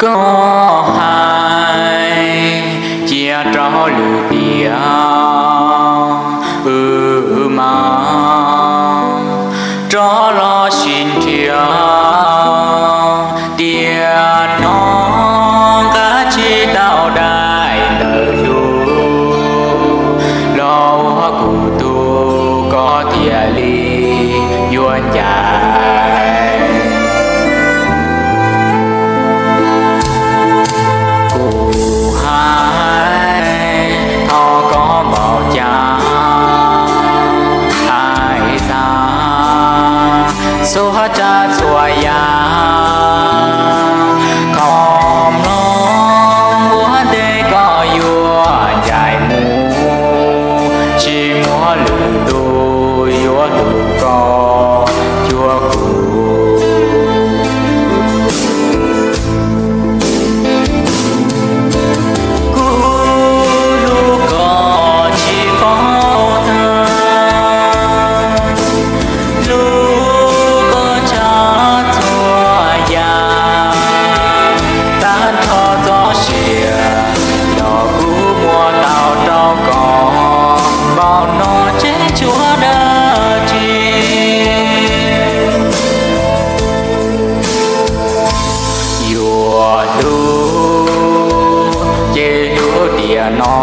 Koj hais cia rau lwm tiam, wb mam rov los sib nrhiav. Tiam no nqa tsis tau daim ntawv yug los ua kuv tug, koj thiaj li yuav ncaim. Kuv hais thov koj npaum cas hais tas, txhua tsav txhua yam thov mloog ua ntej koj yuav ncaim mus, tsis muaj lwm tus yuav hlub koj cuag kuv. Kuv hlub koj tsis paub tag, hlub koj tshaj txhua yam. Tag nrho txoj sia los kuv muab tau rau koj, npaum no tseem tshuav dab tsi. Yuav hlub ces hlub tiam no,